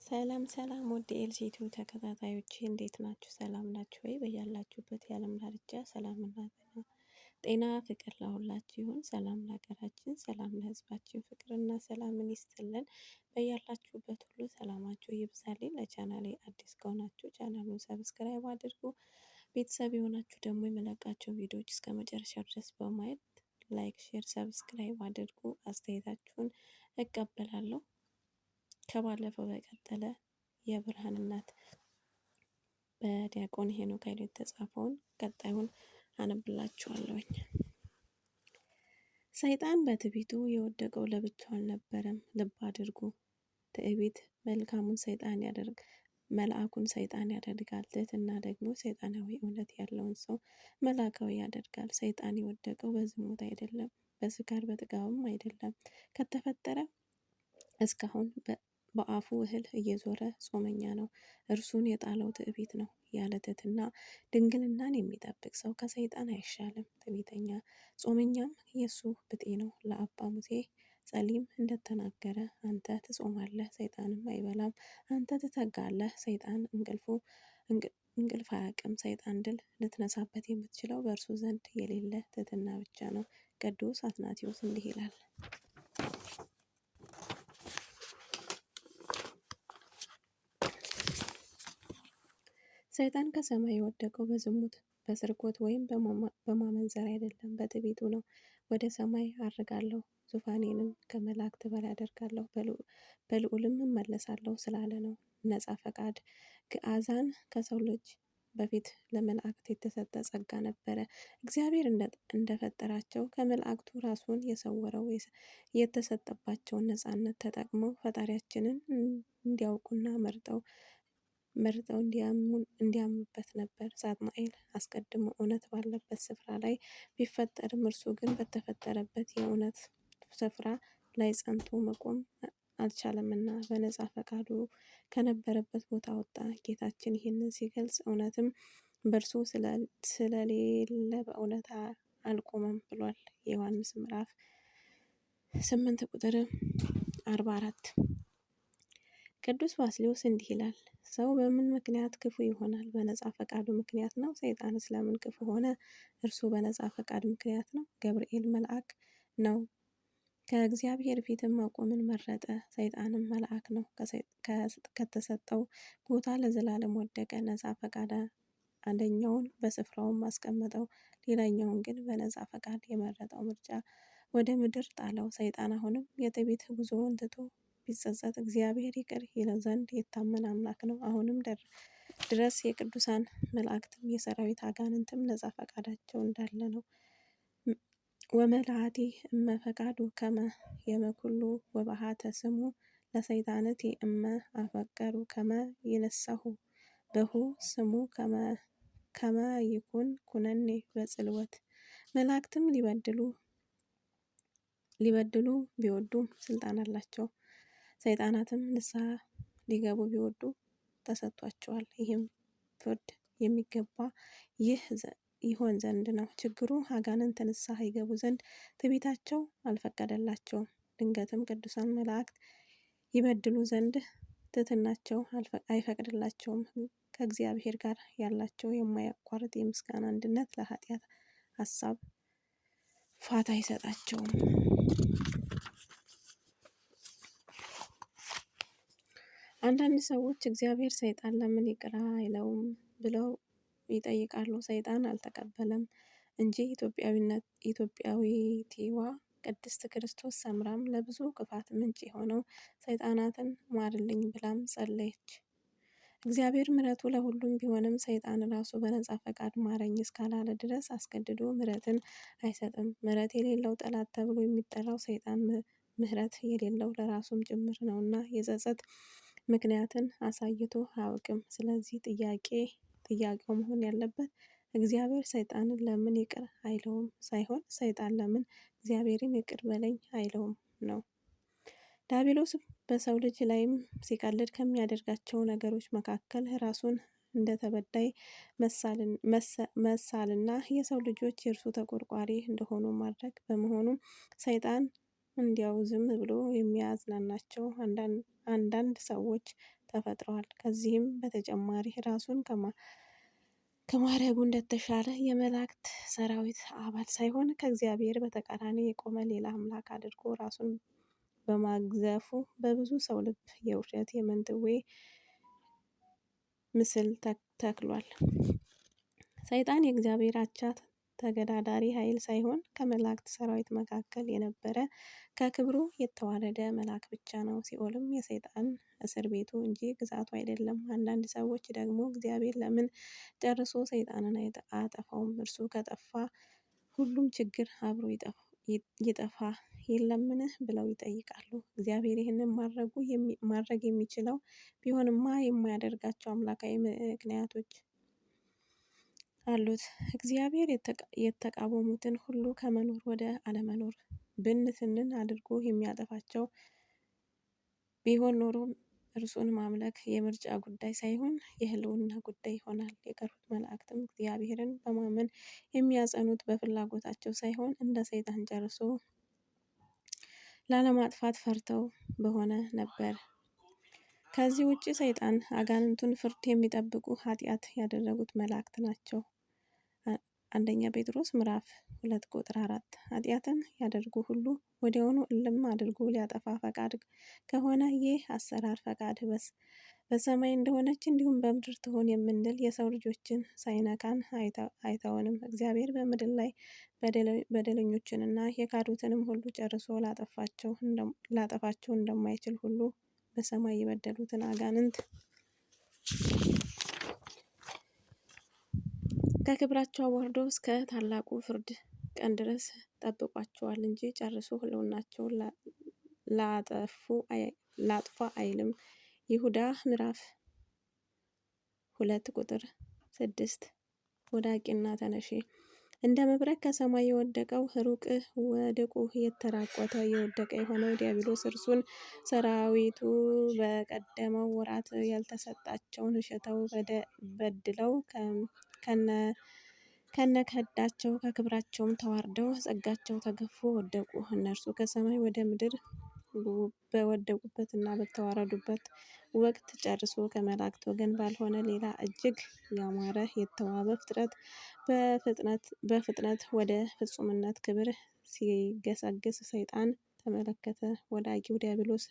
ሰላም ሰላም ውድ የኤልሲ ተከታታዮቼ እንዴት ናችሁ? ሰላም ናችሁ ወይ? በያላችሁበት የዓለም ዳርቻ ሰላምና ጤና ፍቅር ለሁላችሁ ይሁን። ሰላም ለሀገራችን፣ ሰላም ለሕዝባችን፣ ፍቅርና ሰላምን ይስጥልን። በያላችሁበት ሁሉ ሰላማችሁ ይብዛልኝ። ለቻናሌ አዲስ ከሆናችሁ ቻናሉን subscribe አድርጉ። ቤተሰብ የሆናችሁ ደግሞ የመለቃቸው ቪዲዮዎች እስከ መጨረሻው ድረስ በማየት like፣ share፣ subscribe አድርጉ። አስተያየታችሁን እቀበላለሁ። ከባለፈው በቀጠለ የብርሃን እናት በዲያቆን ሄኖክ ኃይሉ የተጻፈውን ቀጣዩን አነብላችኋለሁኝ። ሰይጣን በትዕቢቱ የወደቀው ለብቻው አልነበረም። ልብ አድርጉ። ትዕቢት መልካሙን ሰይጣን ያደርግ መልአኩን ሰይጣን ያደርጋል። ትህትና ደግሞ ሰይጣናዊ እውነት ያለውን ሰው መላካዊ ያደርጋል። ሰይጣን የወደቀው በዝሙት አይደለም፣ በስካር በጥጋብም አይደለም። ከተፈጠረ እስካሁን በአፉ እህል እየዞረ ጾመኛ ነው። እርሱን የጣለው ትዕቢት ነው። ያለ ትህትና ድንግልናን የሚጠብቅ ሰው ከሰይጣን አይሻልም። ትዕቢተኛ ጾመኛም የእሱ ብጤ ነው። ለአባ ሙሴ ጸሊም እንደተናገረ አንተ ትጾማለህ፣ ሰይጣንም አይበላም። አንተ ትተጋለህ፣ ሰይጣን እንቅልፍ አያውቅም። ሰይጣን ድል ልትነሳበት የምትችለው በእርሱ ዘንድ የሌለ ትህትና ብቻ ነው። ቅዱስ አትናቴዎስ እንዲህ ይላል። ሰይጣን ከሰማይ የወደቀው በዝሙት በስርቆት ወይም በማመንዘር አይደለም፣ በትዕቢቱ ነው። ወደ ሰማይ አርጋለሁ፣ ዙፋኔንም ከመላእክት በላይ አደርጋለሁ፣ በልዑልም እመለሳለሁ ስላለ ነው። ነጻ ፈቃድ ግአዛን ከሰው ልጅ በፊት ለመላእክት የተሰጠ ጸጋ ነበረ። እግዚአብሔር እንደፈጠራቸው ከመላእክቱ ራሱን የሰወረው የተሰጠባቸውን ነጻነት ተጠቅመው ፈጣሪያችንን እንዲያውቁና መርጠው መርጠው እንዲያምኑበት ነበር። ሳጥናኤል አስቀድሞ እውነት ባለበት ስፍራ ላይ ቢፈጠርም እርሱ ግን በተፈጠረበት የእውነት ስፍራ ላይ ጸንቶ መቆም አልቻለምና በነጻ ፈቃዱ ከነበረበት ቦታ ወጣ። ጌታችን ይህንን ሲገልጽ እውነትም በእርሱ ስለሌለ በእውነት አልቆመም ብሏል። የዮሐንስ ምዕራፍ 8 ቁጥር 44። ቅዱስ ባስልዮስ እንዲህ ይላል፣ ሰው በምን ምክንያት ክፉ ይሆናል? በነጻ ፈቃዱ ምክንያት ነው። ሰይጣንስ ለምን ክፉ ሆነ? እርሱ በነጻ ፈቃድ ምክንያት ነው። ገብርኤል መልአክ ነው፣ ከእግዚአብሔር ፊትም መቆምን መረጠ። ሰይጣንም መልአክ ነው፣ ከተሰጠው ቦታ ለዘላለም ወደቀ። ነጻ ፈቃድ አንደኛውን በስፍራውም አስቀመጠው፣ ሌላኛውን ግን በነጻ ፈቃድ የመረጠው ምርጫ ወደ ምድር ጣለው። ሰይጣን አሁንም የትዕቢት ጉዞውን ትቶ ቢጸጸት እግዚአብሔር ይቅር ይለው ዘንድ የታመነ አምላክ ነው። አሁንም ድረስ የቅዱሳን መላእክትም የሰራዊት አጋንንትም ነጻ ፈቃዳቸው እንዳለ ነው። ወመላእቲ እመ ፈቃዱ ከመ የመኩሉ ወባሃተ ስሙ ለሰይጣንቲ እመ አፈቀሩ ከመ ይነሳሁ በሁ ስሙ ከመ ይኩን ኩነኔ በጽልወት። መላእክትም ሊበድሉ ቢወዱ ስልጣን አላቸው። ሰይጣናትም ንስሐ ሊገቡ ቢወዱ ተሰጥቷቸዋል። ይህም ፍርድ የሚገባ ይህ ይሆን ዘንድ ነው። ችግሩ አጋንንት ንስሐ ይገቡ ዘንድ ትዕቢታቸው አልፈቀደላቸውም። ድንገትም ቅዱሳን መላእክት ይበድሉ ዘንድ ትሕትናቸው አይፈቅድላቸውም። ከእግዚአብሔር ጋር ያላቸው የማያቋርጥ የምስጋና አንድነት ለኃጢአት ሀሳብ ፋታ አይሰጣቸውም። አንዳንድ ሰዎች እግዚአብሔር ሰይጣን ለምን ይቅር አይለውም ብለው ይጠይቃሉ። ሰይጣን አልተቀበለም እንጂ ኢትዮጵያዊቲዋ ቅድስት ክርስቶስ ሰምራም ለብዙ ክፋት ምንጭ የሆነው ሰይጣናትን ማርልኝ ብላም ጸለየች። እግዚአብሔር ምሕረቱ ለሁሉም ቢሆንም ሰይጣን ራሱ በነጻ ፈቃድ ማረኝ እስካላለ ድረስ አስገድዶ ምሕረትን አይሰጥም። ምሕረት የሌለው ጠላት ተብሎ የሚጠራው ሰይጣን ምሕረት የሌለው ለራሱም ጭምር ነውና የጸጸት ምክንያትን አሳይቶ አያውቅም። ስለዚህ ጥያቄው መሆን ያለበት እግዚአብሔር ሰይጣንን ለምን ይቅር አይለውም ሳይሆን ሰይጣን ለምን እግዚአብሔርን ይቅር በለኝ አይለውም ነው። ዲያብሎስ በሰው ልጅ ላይም ሲቀልድ ከሚያደርጋቸው ነገሮች መካከል ራሱን እንደ ተበዳይ መሳልና የሰው ልጆች የእርሱ ተቆርቋሪ እንደሆኑ ማድረግ በመሆኑ ሰይጣን እንዲያው ዝም ብሎ የሚያዝናናቸው አንዳንድ ሰዎች ተፈጥረዋል። ከዚህም በተጨማሪ ራሱን ከማዕረጉ እንደተሻለ የመላእክት ሰራዊት አባል ሳይሆን ከእግዚአብሔር በተቃራኒ የቆመ ሌላ አምላክ አድርጎ ራሱን በማግዘፉ በብዙ ሰው ልብ የውሸት የመንትዌ ምስል ተክሏል። ሰይጣን የእግዚአብሔር አቻ ተገዳዳሪ ኃይል ሳይሆን ከመላእክት ሰራዊት መካከል የነበረ ከክብሩ የተዋረደ መልአክ ብቻ ነው። ሲኦልም የሰይጣን እስር ቤቱ እንጂ ግዛቱ አይደለም። አንዳንድ ሰዎች ደግሞ እግዚአብሔር ለምን ጨርሶ ሰይጣንን አያጠፋውም? እርሱ ከጠፋ ሁሉም ችግር አብሮ ይጠፋ የለምን? ብለው ይጠይቃሉ። እግዚአብሔር ይህንን ማድረግ የሚችለው ቢሆንማ የማያደርጋቸው አምላካዊ ምክንያቶች አሉት። እግዚአብሔር የተቃወሙትን ሁሉ ከመኖር ወደ አለመኖር ብንትንን አድርጎ የሚያጠፋቸው ቢሆን ኖሮ እርሱን ማምለክ የምርጫ ጉዳይ ሳይሆን የሕልውና ጉዳይ ይሆናል። የቀሩት መላእክትም እግዚአብሔርን በማመን የሚያጸኑት በፍላጎታቸው ሳይሆን እንደ ሰይጣን ጨርሶ ላለማጥፋት ፈርተው በሆነ ነበር። ከዚህ ውጪ ሰይጣን አጋንንቱን ፍርድ የሚጠብቁ ኃጢአት ያደረጉት መላእክት ናቸው። አንደኛ ጴጥሮስ ምዕራፍ 2 ቁጥር 4። ኃጢአትን ያደርጉ ሁሉ ወዲያውኑ እልም አድርጎ ሊያጠፋ ፈቃድ ከሆነ ይህ አሰራር ፈቃድ በሰማይ እንደሆነች እንዲሁም በምድር ትሆን የምንል የሰው ልጆችን ሳይነካን አይተውንም። እግዚአብሔር በምድር ላይ በደለኞችንና የካዱትንም ሁሉ ጨርሶ ላጠፋቸው እንደማይችል ሁሉ በሰማይ የበደሉትን አጋንንት ከክብራቸው አዋርዶ እስከ ታላቁ ፍርድ ቀን ድረስ ጠብቋቸዋል እንጂ ጨርሶ ሕልውናቸውን ላጥፋ አይልም። ይሁዳ ምዕራፍ 2 ቁጥር 6። ወዳቂና ተነሺ። እንደ መብረቅ ከሰማይ የወደቀው ሩቅ ወድቁ የተራቆተ የወደቀ የሆነው ዲያብሎስ እርሱን ሰራዊቱ በቀደመው ወራት ያልተሰጣቸውን ሽተው በድለው ከነከዳቸው ከክብራቸውም ተዋርደው ጸጋቸው ተገፎ ወደቁ። እነርሱ ከሰማይ ወደ ምድር በወደቁበትና በተዋረዱበት ወቅት ጨርሶ ከመላእክት ወገን ባልሆነ ሌላ እጅግ ያማረ የተዋበ ፍጥረት በፍጥነት ወደ ፍጹምነት ክብር ሲገሰግስ ሰይጣን ተመለከተ። ወዳቂው ዲያብሎስ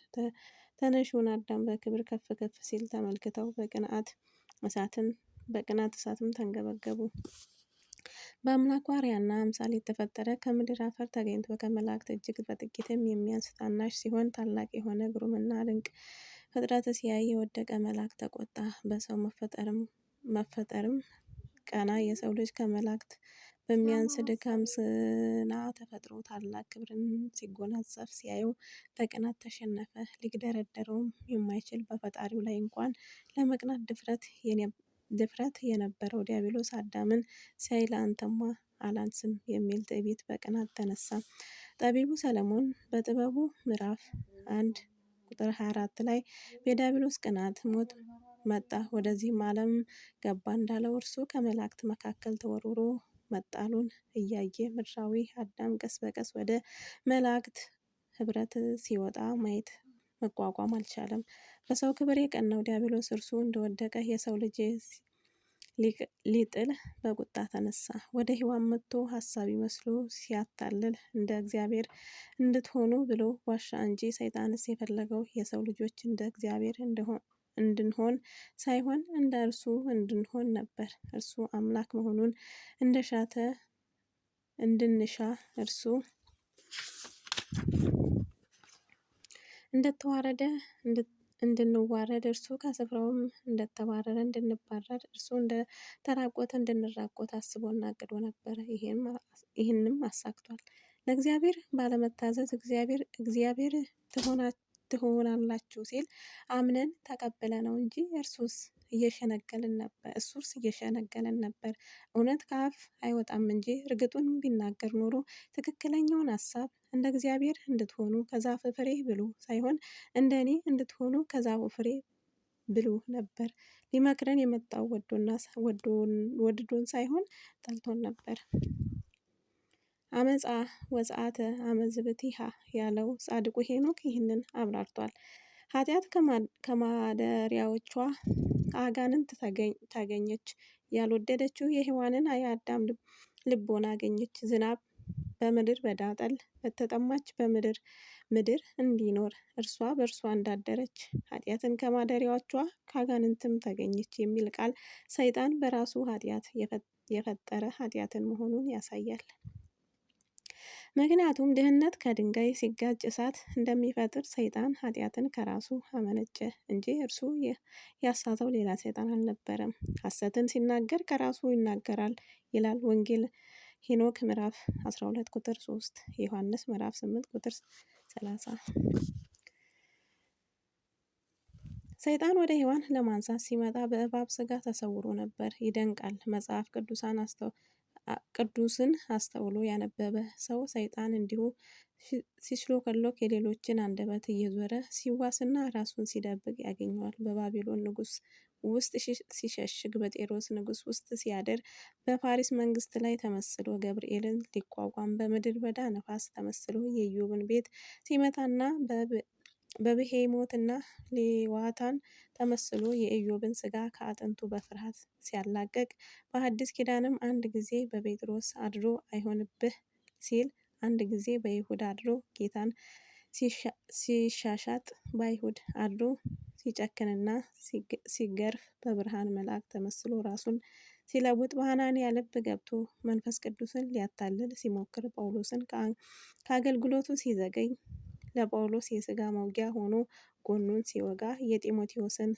ተነሺውን አዳም በክብር ከፍ ከፍ ሲል ተመልክተው በቅንዓት እሳትም ተንገበገቡ። በአምላኩ አርአያና አምሳል የተፈጠረ ከምድር አፈር ተገኝቶ ከመላእክት እጅግ በጥቂትም የሚያንስ ታናሽ ሲሆን ታላቅ የሆነ ግሩምና ድንቅ ፍጥረት ሲያይ የወደቀ መልአክ ተቆጣ። በሰው መፈጠርም ቀና። የሰው ልጅ ከመላእክት በሚያንስ ድካም ስና ተፈጥሮ ታላቅ ክብርን ሲጎናጸፍ ሲያየው በቅናት ተሸነፈ። ሊግደረደረውም የማይችል በፈጣሪው ላይ እንኳን ለመቅናት ድፍረት የነበረው ዲያብሎስ አዳምን ሲያይ ለአንተማ አላንስም የሚል ትዕቢት በቅናት ተነሳ። ጠቢቡ ሰለሞን በጥበቡ ምዕራፍ 1 ቁጥር 24 ላይ የዲያብሎስ ቅናት ሞት መጣ ወደዚህም ዓለም ገባ እንዳለው እርሱ ከመላእክት መካከል ተወርውሮ መጣሉን እያየ ምድራዊ አዳም ቀስ በቀስ ወደ መላእክት ኅብረት ሲወጣ ማየት መቋቋም አልቻለም። በሰው ክብር የቀናው ዲያብሎስ እርሱ እንደወደቀ የሰው ልጅ ሊጥል በቁጣ ተነሳ። ወደ ሔዋን መጥቶ ሀሳቢ መስሎ ሲያታልል እንደ እግዚአብሔር እንድትሆኑ ብሎ ዋሻ እንጂ ሰይጣንስ የፈለገው የሰው ልጆች እንደ እግዚአብሔር እንድንሆን ሳይሆን እንደ እርሱ እንድንሆን ነበር። እርሱ አምላክ መሆኑን እንደሻተ እንድንሻ፣ እርሱ እንደተዋረደ እንድንዋረድ፣ እርሱ ከስፍራውም እንደተባረረ እንድንባረር፣ እርሱ እንደተራቆተ እንድንራቆት አስቦና አቅዶ ነበረ። ይህንም አሳክቷል። ለእግዚአብሔር ባለመታዘዝ እግዚአብሔር እግዚአብሔር ትሆናላችሁ ሲል አምነን ተቀብለ ነው እንጂ እርሱስ እየሸነገልን ነበር። እሱስ እየሸነገለን ነበር። እውነት ከአፍ አይወጣም እንጂ እርግጡን ቢናገር ኖሮ ትክክለኛውን ሀሳብ እንደ እግዚአብሔር እንድትሆኑ ከዛፍ ፍሬ ብሉ ሳይሆን እንደ እኔ እንድትሆኑ ከዛፉ ፍሬ ብሉ ነበር። ሊመክረን የመጣው ወድዶን ሳይሆን ጠልቶን ነበር። አመፃ ወጽአተ አመዝብቲሃ ያለው ጻድቁ ሄኖክ ይህንን አብራርቷል። ኃጢአት ከማደሪያዎቿ አጋንንት ታገኘች። ያልወደደችው የሔዋንን የአዳም ልቦና አገኘች። ዝናብ በምድር በዳ ጠል በተጠማች በምድር ምድር እንዲኖር እርሷ በእርሷ እንዳደረች ኃጢአትን ከማደሪያዎቿ ከአጋንንትም ተገኘች የሚል ቃል ሰይጣን በራሱ ኃጢአት የፈጠረ ኃጢአትን መሆኑን ያሳያል። ምክንያቱም ድህነት ከድንጋይ ሲጋጭ እሳት እንደሚፈጥር ሰይጣን ኃጢአትን ከራሱ አመነጨ እንጂ እርሱ ያሳተው ሌላ ሰይጣን አልነበረም። ሐሰትን ሲናገር ከራሱ ይናገራል ይላል ወንጌል ሄኖክ ምዕራፍ 12 ቁጥር 3፣ ዮሐንስ ምዕራፍ 8 ቁጥር 30። ሰይጣን ወደ ሔዋን ለማንሳት ሲመጣ በእባብ ስጋ ተሰውሮ ነበር። ይደንቃል። መጽሐፍ ቅዱስን አስተውሎ ያነበበ ሰው ሰይጣን እንዲሁ ሲሽሎከሎክ የሌሎችን አንደበት እየዞረ ሲዋስና ራሱን ሲደብቅ ያገኘዋል። በባቢሎን ንጉሥ ውስጥ ሲሸሽግ፣ በጤሮስ ንጉሥ ውስጥ ሲያድር፣ በፋሪስ መንግስት ላይ ተመስሎ ገብርኤልን ሊቋቋም፣ በምድር በዳ ነፋስ ተመስሎ የኢዮብን ቤት ሲመታና በብሄሞትና ሌዋታን ተመስሎ የኢዮብን ስጋ ከአጥንቱ በፍርሃት ሲያላቅቅ፣ በሐዲስ ኪዳንም አንድ ጊዜ በጴጥሮስ አድሮ አይሆንብህ ሲል፣ አንድ ጊዜ በይሁዳ አድሮ ጌታን ሲሻሻጥ፣ በአይሁድ አድሮ ሲጨክንና ሲገርፍ፣ በብርሃን መልአክ ተመስሎ ራሱን ሲለውጥ፣ በሐናንያ ልብ ገብቶ መንፈስ ቅዱስን ሊያታልል ሲሞክር፣ ጳውሎስን ከአገልግሎቱ ሲዘገይ፣ ለጳውሎስ የስጋ መውጊያ ሆኖ ጎኑን ሲወጋ፣ የጢሞቴዎስን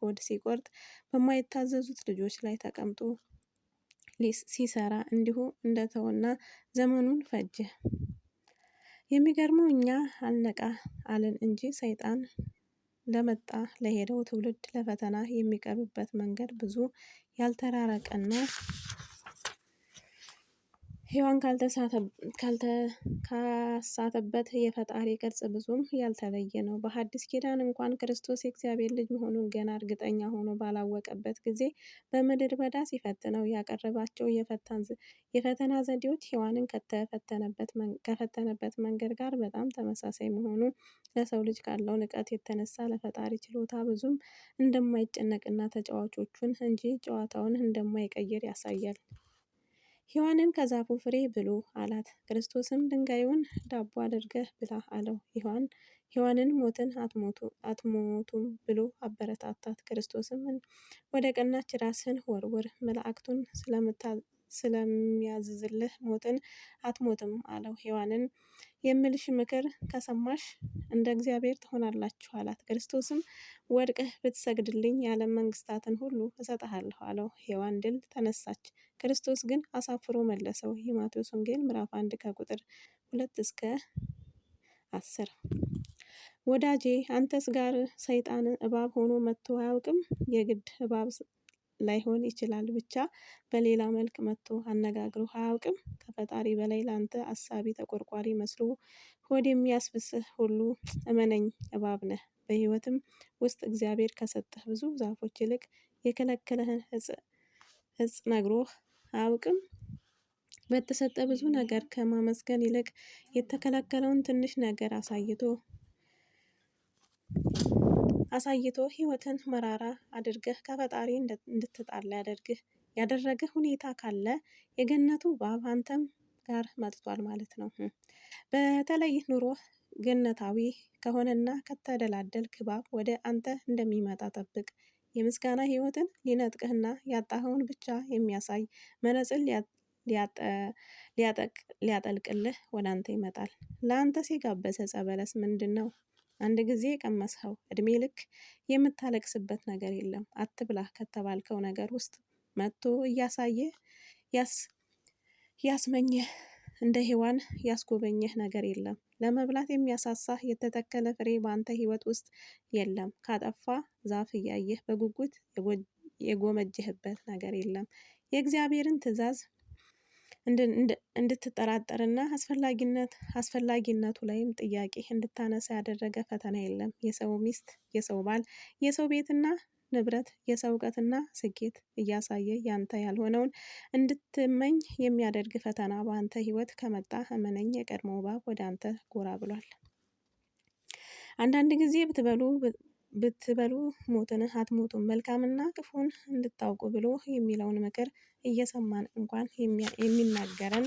ሆድ ሲቆርጥ፣ በማይታዘዙት ልጆች ላይ ተቀምጦ ሲሰራ እንዲሁ እንደተወና ዘመኑን ፈጀ። የሚገርመው እኛ አልነቃ አልን እንጂ ሰይጣን ለመጣ ለሄደው ትውልድ ለፈተና የሚቀርብበት መንገድ ብዙ ያልተራረቀና ሔዋን ካሳተበት የፈጣሪ ቅርጽ ብዙም ያልተለየ ነው። በሐዲስ ኪዳን እንኳን ክርስቶስ የእግዚአብሔር ልጅ መሆኑን ገና እርግጠኛ ሆኖ ባላወቀበት ጊዜ በምድር በዳ ሲፈትነው ያቀረባቸው የፈተና ዘዴዎች ሔዋንን ከፈተነበት መንገድ ጋር በጣም ተመሳሳይ መሆኑ ለሰው ልጅ ካለው ንቀት የተነሳ ለፈጣሪ ችሎታ ብዙም እንደማይጨነቅና ተጫዋቾቹን እንጂ ጨዋታውን እንደማይቀይር ያሳያል። ሔዋንን ከዛፉ ፍሬ ብሉ አላት። ክርስቶስም ድንጋዩን ዳቦ አድርገህ ብላ አለው። ሔዋንን ሞትን አትሞቱም ብሎ አበረታታት። ክርስቶስም ወደ ቀናች ራስህን ወርውር፣ መላእክቱን ስለሚያዝዝልህ ሞትን አትሞትም አለው። ሔዋንን የምልሽ ምክር ከሰማሽ እንደ እግዚአብሔር ትሆናላችሁ አላት። ክርስቶስም ወድቀህ ብትሰግድልኝ የዓለም መንግስታትን ሁሉ እሰጥሃለሁ አለው። ሔዋን ድል ተነሳች። ክርስቶስ ግን አሳፍሮ መለሰው። የማቴዎስ ወንጌል ምዕራፍ 1 ከቁጥር 2 እስከ 10። ወዳጄ አንተስ ጋር ሰይጣን እባብ ሆኖ መጥቶ አያውቅም? የግድ እባብ ላይሆን ይችላል፣ ብቻ በሌላ መልክ መጥቶ አነጋግሮ አያውቅም? ከፈጣሪ በላይ ለአንተ አሳቢ ተቆርቋሪ መስሎ ሆድ የሚያስብስህ ሁሉ እመነኝ እባብ ነህ። በሕይወትም ውስጥ እግዚአብሔር ከሰጠህ ብዙ ዛፎች ይልቅ የከለከለህን እጽ ነግሮህ አያውቅም? በተሰጠ ብዙ ነገር ከማመስገን ይልቅ የተከለከለውን ትንሽ ነገር አሳይቶ ሕይወትን መራራ አድርገህ ከፈጣሪ እንድትጣላ ያደረገህ ሁኔታ ካለ የገነቱ እባብ አንተም ጋር መጥቷል ማለት ነው። በተለይ ኑሮህ ገነታዊ ከሆነና ከተደላደልክ እባብ ወደ አንተ እንደሚመጣ ጠብቅ። የምስጋና ሕይወትን ሊነጥቅህና ያጣኸውን ብቻ የሚያሳይ መነጽር ሊያጠልቅልህ ወደ አንተ ይመጣል። ለአንተ ሲጋበዘ ዕፀ በለስ ምንድን ነው? አንድ ጊዜ የቀመስኸው እድሜ ልክ የምታለቅስበት ነገር የለም። አትብላ ከተባልከው ነገር ውስጥ መጥቶ እያሳየ ያስመኘህ እንደ ሔዋን ያስጎበኘህ ነገር የለም። ለመብላት የሚያሳሳህ የተተከለ ፍሬ በአንተ ሕይወት ውስጥ የለም። ካጠፋ ዛፍ እያየህ በጉጉት የጎመጀህበት ነገር የለም። የእግዚአብሔርን ትእዛዝ እንድትጠራጠርና አስፈላጊነቱ ላይም ጥያቄ እንድታነሳ ያደረገ ፈተና የለም። የሰው ሚስት፣ የሰው ባል፣ የሰው ቤትና ንብረት፣ የሰው እውቀትና ስኬት እያሳየ ያንተ ያልሆነውን እንድትመኝ የሚያደርግ ፈተና በአንተ ሕይወት ከመጣ እመነኝ የቀድሞ እባብ ወደ አንተ ጎራ ብሏል። አንዳንድ ጊዜ ብትበሉ ሞትን አትሞቱም፣ መልካምና ክፉን እንድታውቁ ብሎ የሚለውን ምክር እየሰማን እንኳን የሚናገረን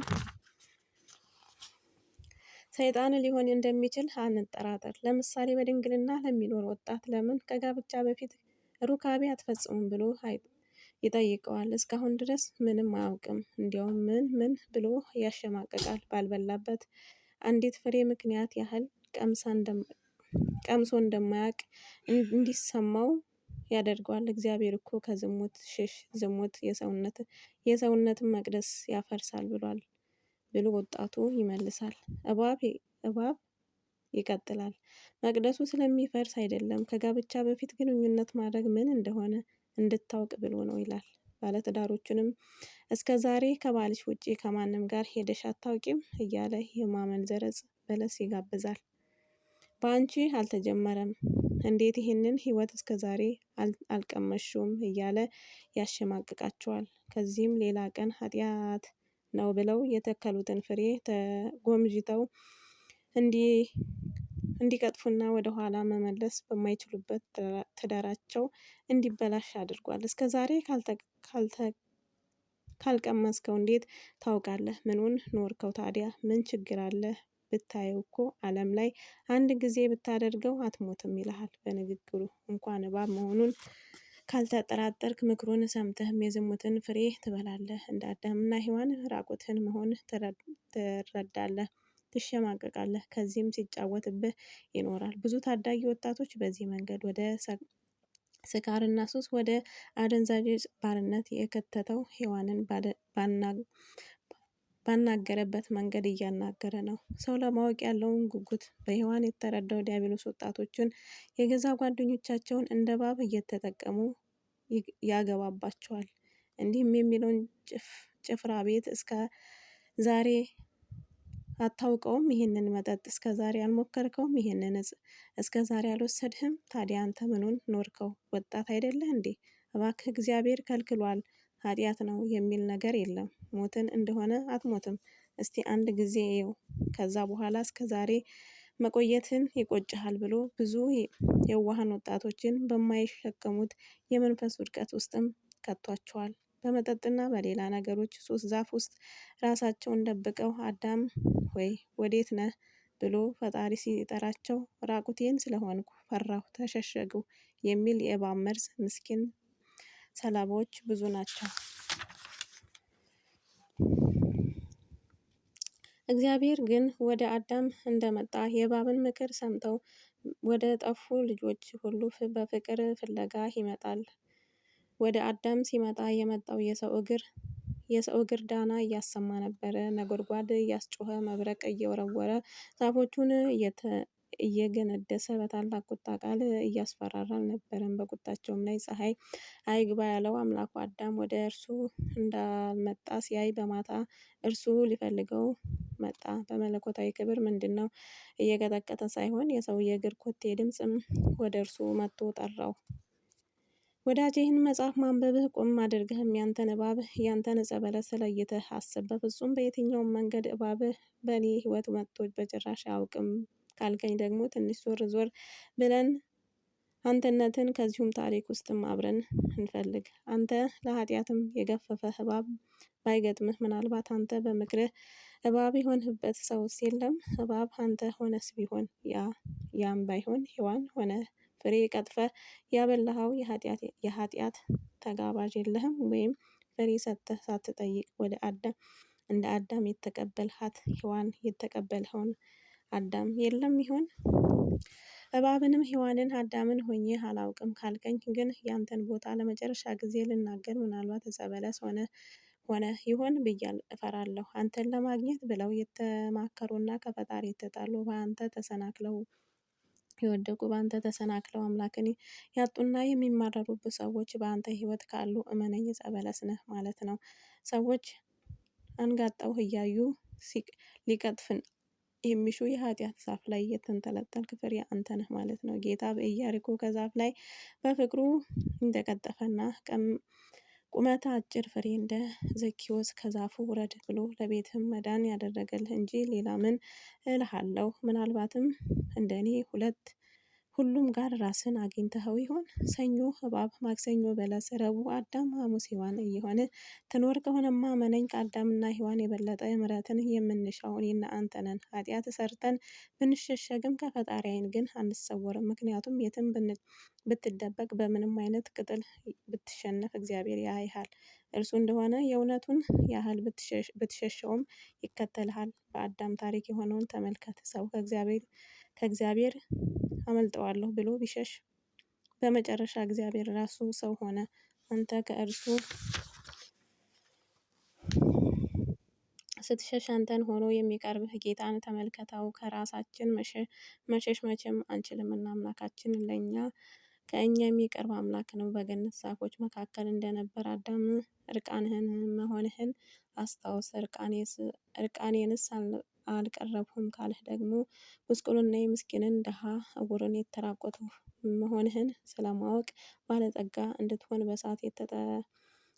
ሰይጣን ሊሆን እንደሚችል አንጠራጠር። ለምሳሌ በድንግልና ለሚኖር ወጣት ለምን ከጋብቻ በፊት ሩካቤ አትፈጽሙም ብሎ ይጠይቀዋል። እስካሁን ድረስ ምንም አያውቅም። እንዲያውም ምን ምን ብሎ ያሸማቅቃል። ባልበላበት አንዲት ፍሬ ምክንያት ያህል ቀምሶ እንደማያውቅ እንዲሰማው ያደርገዋል። እግዚአብሔር እኮ ከዝሙት ሽሽ፣ ዝሙት የሰውነትን መቅደስ ያፈርሳል ብሏል ብሎ ወጣቱ ይመልሳል። እባብ ይቀጥላል። መቅደሱ ስለሚፈርስ አይደለም፣ ከጋብቻ በፊት ግንኙነት ማድረግ ምን እንደሆነ እንድታውቅ ብሎ ነው ይላል። ባለትዳሮቹንም እስከ ዛሬ ከባልሽ ውጪ ከማንም ጋር ሄደሽ አታውቂም እያለ የማመንዘር ዕፀ በለስ ይጋብዛል። በአንቺ አልተጀመረም፣ እንዴት ይህንን ህይወት እስከ ዛሬ አልቀመሽውም እያለ ያሸማቅቃቸዋል። ከዚህም ሌላ ቀን ኃጢአት ነው ብለው የተከሉትን ፍሬ ተጎምጅተው እንዲቀጥፉና ወደ ኋላ መመለስ በማይችሉበት ትዳራቸው እንዲበላሽ አድርጓል። እስከ ዛሬ ካልቀመስከው እንዴት ታውቃለህ? ምኑን ኖርከው ታዲያ? ምን ችግር አለ ብታየው እኮ ዓለም ላይ አንድ ጊዜ ብታደርገው አትሞትም ይልሃል። በንግግሩ እንኳን እባብ መሆኑን ካልተጠራጠርክ ምክሩን ሰምተህም የዝሙትን ፍሬ ትበላለህ። እንደ አዳምና ሔዋን ራቁትህን መሆን ትረዳለህ፣ ትሸማቀቃለህ። ከዚህም ሲጫወትብህ ይኖራል። ብዙ ታዳጊ ወጣቶች በዚህ መንገድ ወደ ስካርና ሱስ፣ ወደ አደንዛዥ እጽ ባርነት የከተተው ሔዋንን ባናገረበት መንገድ እያናገረ ነው። ሰው ለማወቅ ያለውን ጉጉት በሔዋን የተረዳው ዲያብሎስ ወጣቶችን የገዛ ጓደኞቻቸውን እንደ እባብ እየተጠቀሙ ያገባባቸዋል። እንዲህም የሚለውን ጭፍራ ቤት እስከ ዛሬ አታውቀውም? ይህንን መጠጥ እስከ ዛሬ አልሞከርከውም? ይህንን እጽ እስከ ዛሬ አልወሰድህም? ታዲያ አንተ ምኑን ኖርከው? ወጣት አይደለህ እንዴ? እባክህ እግዚአብሔር ከልክሏል፣ ኃጢአት ነው የሚል ነገር የለም። ሞትን እንደሆነ አትሞትም። እስቲ አንድ ጊዜ እየው፣ ከዛ በኋላ እስከ ዛሬ መቆየትን ይቆጭሃል ብሎ ብዙ የዋሃን ወጣቶችን በማይሸከሙት የመንፈስ ውድቀት ውስጥም ከቷቸዋል። በመጠጥና በሌላ ነገሮች ሱስ ዛፍ ውስጥ ራሳቸውን ደብቀው አዳም ወይ ወዴት ነህ ብሎ ፈጣሪ ሲጠራቸው ራቁቴን ስለሆንኩ ፈራሁ፣ ተሸሸጉ የሚል የእባብ መርዝ ምስኪን ሰለባዎች ብዙ ናቸው። እግዚአብሔር ግን ወደ አዳም እንደመጣ የእባብን ምክር ሰምተው ወደ ጠፉ ልጆች ሁሉ በፍቅር ፍለጋ ይመጣል። ወደ አዳም ሲመጣ የመጣው የሰው እግር ዳና እያሰማ ነበረ። ነጎድጓድ እያስጮኸ፣ መብረቅ እየወረወረ፣ ዛፎቹን እየገነደሰ በታላቅ ቁጣ ቃል እያስፈራራ አልነበረም። በቁጣቸውም ላይ ፀሐይ አይግባ ያለው አምላኩ አዳም ወደ እርሱ እንዳልመጣ ሲያይ በማታ እርሱ ሊፈልገው መጣ። በመለኮታዊ ክብር ምንድነው እየቀጠቀጠ ሳይሆን የሰው የእግር ኮቴ ድምፅም ወደ እርሱ መጥቶ ጠራው። ወዳጄ ይህን መጽሐፍ ማንበብህ ቁም አድርገህም ያንተን እባብ ያንተን ዕፀ በለስ ለይተህ አስብ። በፍጹም በየትኛውም መንገድ እባብህ በእኔ ህይወት መጥቶ በጭራሽ አያውቅም ካልከኝ ደግሞ ትንሽ ዞር ዞር ብለን አንተነትን ከዚሁም ታሪክ ውስጥም አብረን እንፈልግ። አንተ ለኃጢአትም የገፈፈህ እባብ ባይገጥምህ ምናልባት አንተ በምክርህ እባብ የሆንህበት ሰውስ የለም? እባብ አንተ ሆነስ ቢሆን ያም ባይሆን ሔዋን ሆነ ፍሬ ቀጥፈህ ያበላኸው የኃጢአት ተጋባዥ የለህም? ወይም ፍሬ ሰጥተህ ሳትጠይቅ ወደ አዳም እንደ አዳም የተቀበልሃት ሔዋን የተቀበልኸውን አዳም የለም ይሆን? እባብንም ሔዋንን አዳምን ሆኜ አላውቅም ካልከኝ ግን ያንተን ቦታ ለመጨረሻ ጊዜ ልናገር። ምናልባት ዕፀ በለስ ሆነ ይሆን ብዬ እፈራለሁ። አንተን ለማግኘት ብለው የተማከሩና ከፈጣሪ የተጣሉ፣ በአንተ ተሰናክለው የወደቁ፣ በአንተ ተሰናክለው አምላክን ያጡና የሚማረሩብህ ሰዎች በአንተ ህይወት ካሉ እመነኝ ዕፀ በለስ ነህ ማለት ነው። ሰዎች አንጋጠው እያዩ ሊቀጥፍን የሚሹ የኃጢአት ዛፍ ላይ የተንጠለጠልክ ፍሬ አንተ ነህ ማለት ነው። ጌታ በኢያሪኮ ከዛፍ ላይ በፍቅሩ እንደቀጠፈና ቁመት አጭር ፍሬ እንደ ዘኪዎስ ከዛፉ ውረድ ብሎ ለቤትህም መዳን ያደረገልህ እንጂ ሌላ ምን እልሃለሁ? ምናልባትም እንደኔ ሁለት ሁሉም ጋር ራስን አግኝተኸው ይሆን? ሰኞ እባብ፣ ማክሰኞ በለስ፣ ረቡዕ አዳም፣ ሐሙስ ሔዋን እየሆነ ትኖር ከሆነማ እመነኝ ከአዳምና ሔዋን የበለጠ ምሕረትን የምንሻው እኔና አንተ ነን። ኃጢአት ሰርተን ብንሸሸግም ከፈጣሪ ዓይን ግን አንሰወርም። ምክንያቱም የትም ብትደበቅ በምንም አይነት ቅጥል ብትሸነፍ እግዚአብሔር ያይሃል። እርሱ እንደሆነ የእውነቱን ያህል ብትሸሸውም ይከተልሃል። በአዳም ታሪክ የሆነውን ተመልከት። ሰው ከእግዚአብሔር አመልጠዋለሁ ብሎ ቢሸሽ በመጨረሻ እግዚአብሔር ራሱ ሰው ሆነ። አንተ ከእርሱ ስትሸሽ አንተን ሆኖ የሚቀርብህ ጌታን ተመልከተው። ከራሳችን መሸሽ መቼም አንችልምና አምላካችን ለእኛ ከእኛ የሚቀርብ አምላክ ነው። በገነት ዛፎች መካከል እንደነበር አዳም እርቃንህን መሆንህን አስታውስ። እርቃኔንስ አልቀረብሁም ካልህ ደግሞ ጉስቁልና ምስኪንን ድሃ ዕውርን የተራቆትሁ መሆንህን ስለማወቅ ባለጠጋ እንድትሆን በእሳት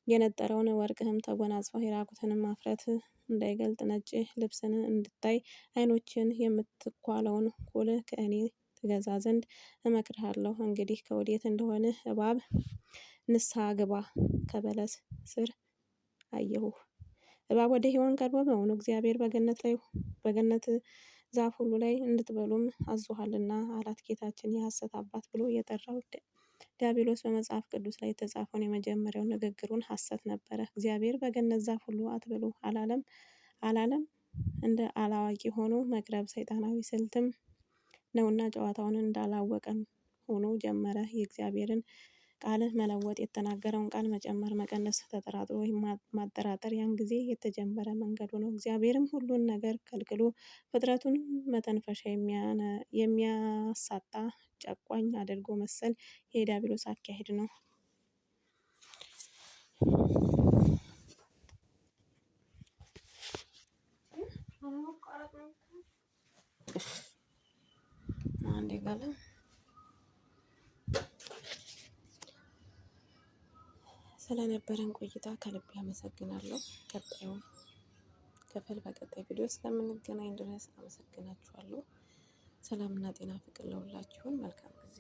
የነጠረውን ወርቅህም ተጎናጽፈህ የራቁትንም ማፍረት እንዳይገልጥ ነጭ ልብስን እንድታይ ዓይኖችን የምትኳለውን ኩል ከእኔ ትገዛ ዘንድ እመክርሃለሁ። እንግዲህ ከወዴት እንደሆነ እባብ ንስሐ ግባ፣ ከበለስ ስር አየሁህ። እባብ ወደ ሔዋን ቀርቦ በእውኑ እግዚአብሔር በገነት ዛፍ ሁሉ ላይ እንድትበሉም አዞሃልና አላት። ጌታችን የሐሰት አባት ብሎ የጠራው ዲያብሎስ በመጽሐፍ ቅዱስ ላይ የተጻፈውን የመጀመሪያው ንግግሩን ሐሰት ነበረ። እግዚአብሔር በገነት ዛፍ ሁሉ አትብሉ አላለም። እንደ አላዋቂ ሆኖ መቅረብ ሰይጣናዊ ስልትም ነውና ጨዋታውን እንዳላወቀም ሆኖ ጀመረ። የእግዚአብሔርን ቃል መለወጥ፣ የተናገረውን ቃል መጨመር፣ መቀነስ፣ ተጠራጥሮ ወይም ማጠራጠር ያን ጊዜ የተጀመረ መንገዱ ነው። እግዚአብሔርም ሁሉን ነገር ከልክሎ ፍጥረቱን መተንፈሻ የሚያሳጣ ጨቋኝ አድርጎ መሰል የዲያብሎስ አካሄድ ነው። ስለነበረን ቆይታ ከልብ አመሰግናለሁ። ቀጣዩ ክፍል በቀጣይ ቪዲዮ እስከምንገናኝ ድረስ አመሰግናችኋለሁ። ሰላምና ጤና ፍቅር ለሁላችሁን። መልካም ጊዜ።